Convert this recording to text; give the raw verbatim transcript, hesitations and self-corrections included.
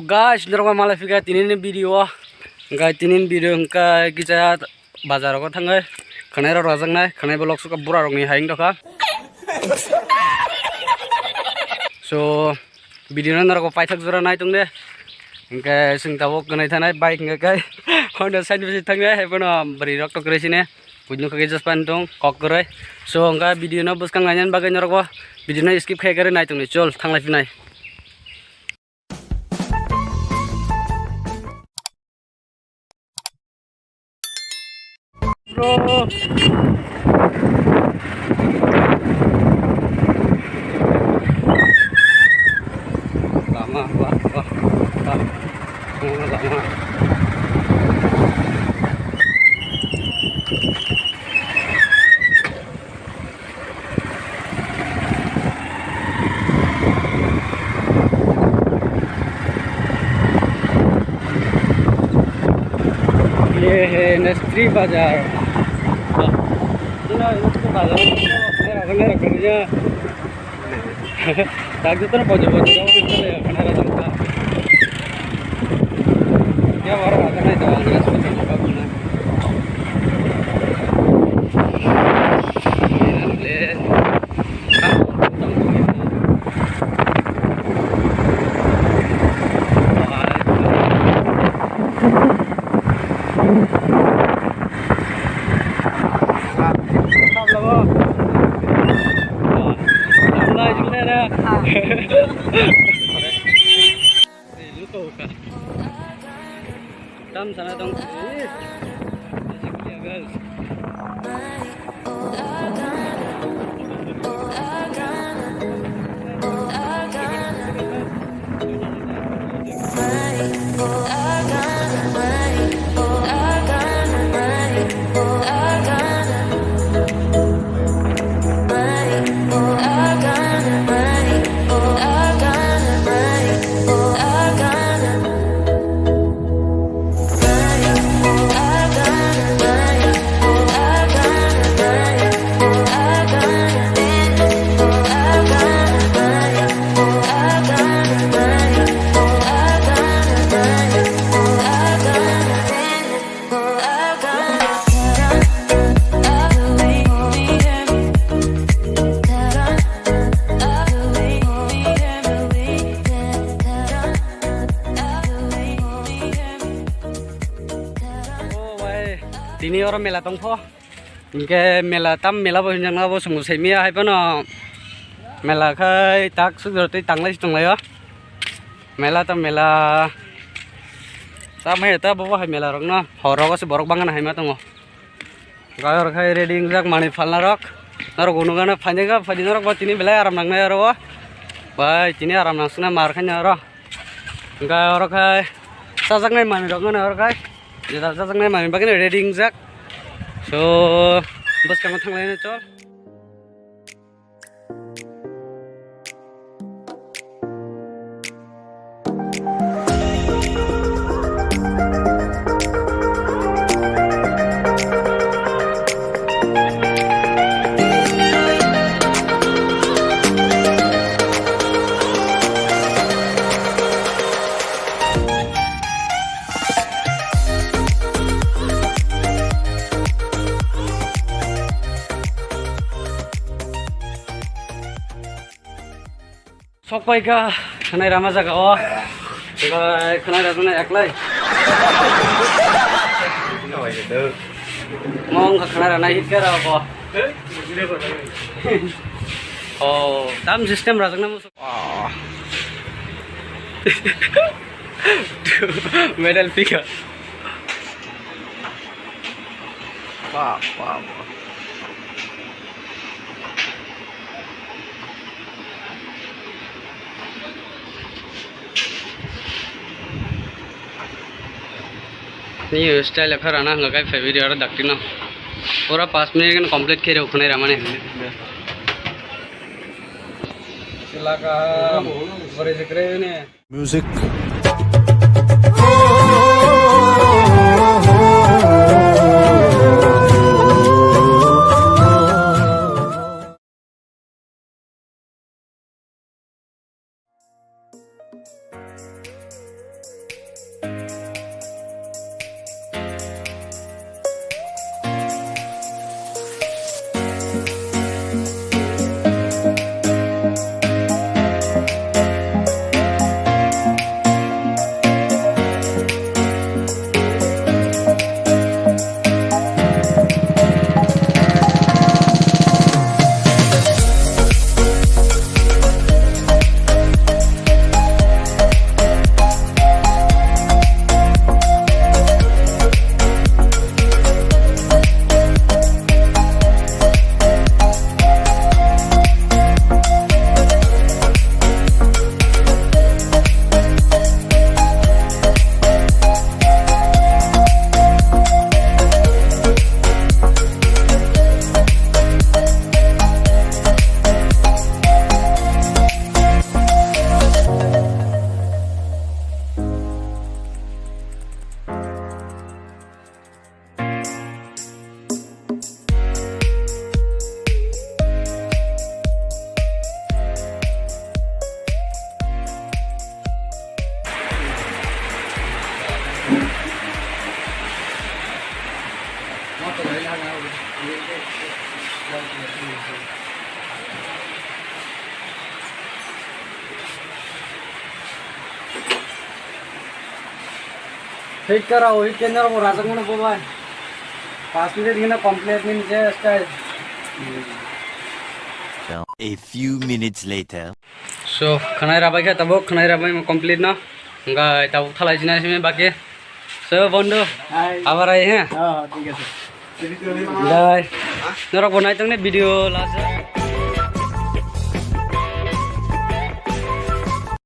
Guys, norok malai phika tini ni video o. Guys, tini ni video hwnkha kisa bazar o thangwi khwnai rok rajaknai, khwnai bo lok suka bura rok ni hayung dokha. So, video no norok paithak jora nai tong de. Hwnkhe chwng tabuk khwnai thanai bike hwnkhe kai Honda side bai thangnai, hai bono bwrwi rok tok rwi sini. Buino khe just pan tong kok kwrwi. So, hwnkhe video no bwskang nainani bagwi norok bo video no skip khai kwrwi nai tong di. Chol, thanglai phinai. Bro. Lama, wah, wah, wah. Lama, lama. Ye hai industry bazar. Ino industry bazar. Tak joto bojo bojo khaina rajak ta. Ya, oro rajak nai ta, ang rajak nai ta. Tam sana tong. O bai, tini oro mela tongkho. Hinkhe mela tam mela bo hinjakna bo chwng saimaya hai phano mela khai tak sujor tei tanglai si tonglaio. Mela tam mela. Tamai ta bobo hai mela rokno hor rogo se borok bangana hai ma tongo. Gai oro khai ready wngjak manwi phalna rok. Norok unukgano phainjakga phaidi norok bo tini belai aram nangnai oro o. Bai tini aram nangsuknai mar khaina oro. Gai oro khai chajaknai manwi rok nana oro khai. Jeta chajaknai manwi bagwino ready wngjak. So bwskango thanglaina chol. Sok pai kha khwnai rama jaga o. Ebai khwnai rajana eklai. Mo wngkha khwnai rana hit khe rw ko. O tam system rajakna musu. Medal pika. Ba, ba, ba. Ni style kha rana hwnga kai fai video aro dakti no. Pura pas minute kan complete khe rw khwnai ramani. Silaka bore jikre ne. Music. Thik kara, oi kenner bo rajak mano bo bai. Pas minute hina complete min je style. A few minutes later. So, khanai rabai khe tabuk, khanai rabai mo complete no. Hingkai tabuk thalai sinai simi baki. So, bondhu, hai. Abar ai he. Oh, thik ase. Dai. Norok bo nai tong ne video last.